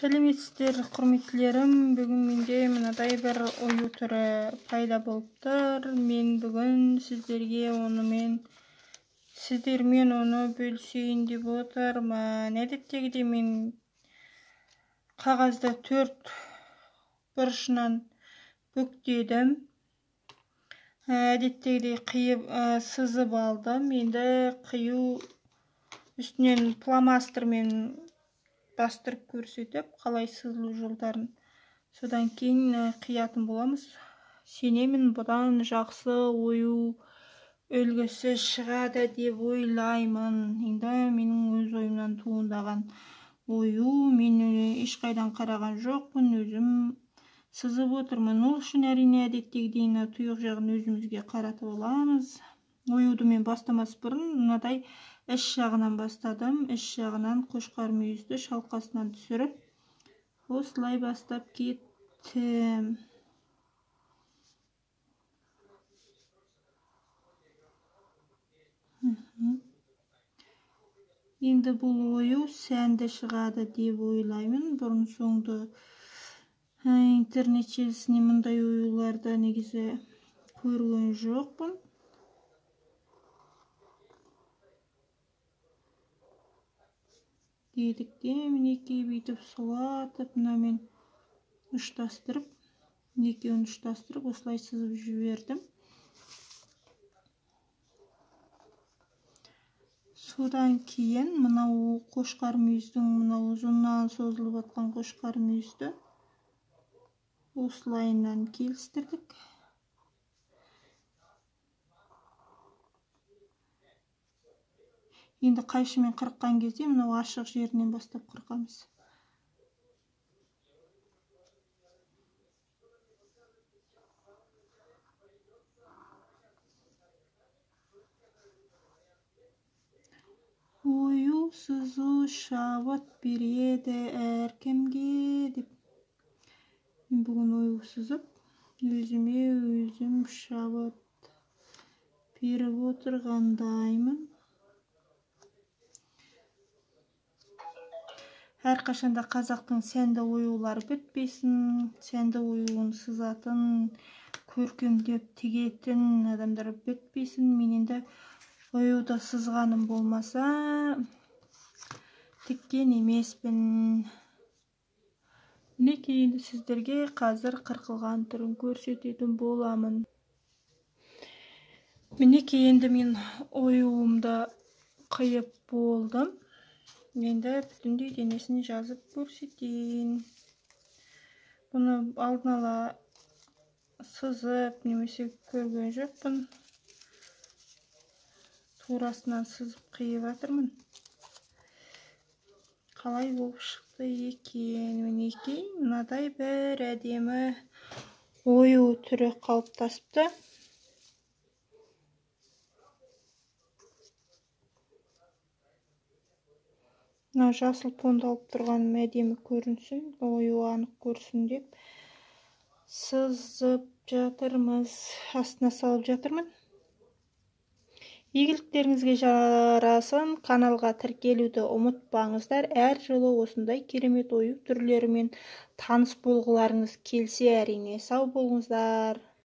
Сәлеметсіздер, құрметтілерім. Бүгін менде мынадай бір ою түрі пайда болып тұр. Мен бүгін сіздермен оны бөлісейін деп отырмын. Әдеттегідей мен қағазды 4 бұрышынан бүктедім. Әдеттегідей қиып сызып алдым. Енді қию үстінен фломастермен бастырып көрсетіп, қалай сызылу жолдарын содан кейін қиятын боламыз. Сенемін, бұдан жақсы ою үлгісі шығады деп ойлаймын. Енді менің өз ойымнан туындаған ою, мен ешқайдан қараған жоқпын, өзім сызып отырмын. Ол үшін әрине әдеттегідей тұйық жағын өзімізге қаратып аламыз. Оюды мен бастамас бұрын мынадай іш жағынан бастадым. Іш жағынан қошқар мүйізді шалқасынан түсіріп, осылай бастап кеттім. Енді бұл ою сәнді шығады деп ойлаймын. Бұрын соңды интернет желісіне мұндай оюларды негізі көрген жоқпын. Дедік те, мінекей бүйтіп сұлатып, мынамен ұштастырып, екеуін ұштастырып осылай сызып жібердім. Содан кейін мынау қошқар мүйіздің, мынау ұзыннан созылып жатқан қошқар мүйізді осылайынан келістірдік. Енді қайшымен қырыққан кезде мынау ашық жерінен бастап қырқамыз. Ою сызу шабыт береді әркімге деп. Мен бүгін ою сызып, өзіме өзім шабыт беріп отырғандаймын. Әрқашанда қазақтың сәнді оюлары бітпесін, сәнді оюын сызатын, көркемдеп тігетін адамдар бітпесін. Мен енді оюды сызғаным болмаса, тіккен емеспін. Мінекей енді сіздерге қазір қырқылған түрін көрсететін боламын. Мінекей енді мен оюымды қиып болдым. Енді бүтіндей денесін жазып көрсетейін. Бұны алдын ала сызып немесе көрген жоқпын. Турасынан сызып қиып жатырмын. Қалай болып шықты екен? Мінекей мынадай бір әдемі ою түрі қалыптасыпты. Мына жасыл фонды алып тұрғаным әдемі көрінсін, ою анық көрсін деп сызып жатырмыз, астына салып жатырмын. Игіліктеріңізге жарасын, каналға тіркелуді ұмытпаңыздар. Әр жылы осындай керемет ою түрлерімен таныс болғыларыңыз келсе әрине. Сау болыңыздар.